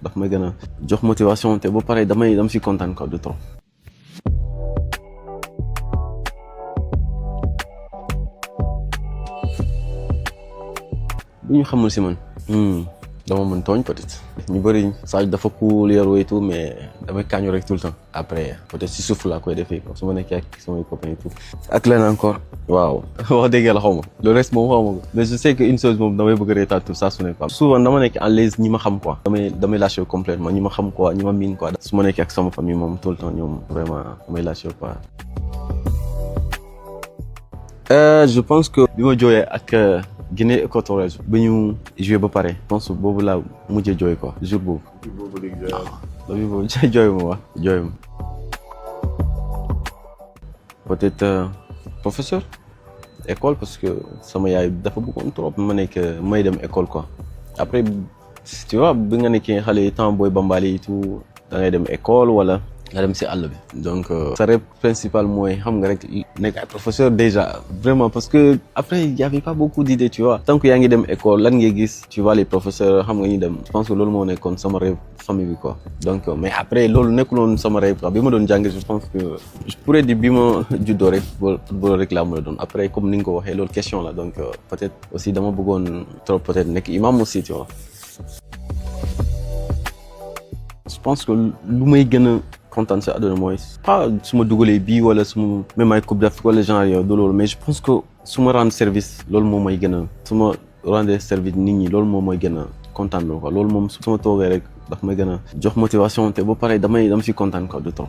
daf may gën a jox motivation te ba pare dama si kontaan quoi de trop. bu ñu xamul si man. dama mën tooñ peut-être. ñu bëri Sadio dafa cool yaru et tout mais damay kaañu rek tout le temps. après peut-être si suuf laa koy defee quoi su ma nekkee ak samay copains et tout. ak leneen encore. waaw wax dëgg yàlla xaw ma le reste moom xaw ma ko mais je sais que une chose moom damay bëgg a reetaan tout ça su ne quoi. souvent dama nekk en l'aise ñi ma xam quoi. damay lâché complètement ñi ma xam quoi ñi ma miin quoi. su ma nekkee ak sama famille moom tout le temps ñoom vraiment damay lâché quoi. je pense que bi ma jooyee ak Guinée équatoriale ba ñu joué ba pare. je pense boobu laa mujjee jooy quoi jour boobu. boobu jooy ma wax jooy ma. peut-être professeur école parce que sama yaay dafa bëggoon trop ma nekk may dem école quoi. après tu vois bi nga nekkee xale yi temps booy bambali et tout da ngay dem école wala nga dem si àll bi. donc sa rêve principal mooy xam nga rek nekk ay professeur déjà vraiment parce que après y avait pas beaucoup d'idées tu vois. tant que yaa ngi dem école lan ngay gis tu vois les professeurs xam nga ñu dem. je pense que loolu moo nekkoon sama rêve famille bi quoi. donc mais après loolu nekkuloon sama rêve quoi bi ma doon jàng je pense que je pourrais dire bi ma juddoo rek football rek laa mën a doon après comme ni nga ko waxee loolu question la donc peut-être aussi dama bëggoon trop peut-être nekk imam aussi tu vois. je pense que lu may gën a kontaan si àdduna mooy pas su ma dugalee bii wala su ma même ay coupe d'Afrique wala genre yow du loolu mais je pense que su ma rendre service loolu moom mooy gën a su ma rendre service nit ñi loolu moom mooy gën a kontaan loolu quoi loolu moom su ma toogee rek daf may gën a jox motivation te ba pare dama si kontaan quoi de trop.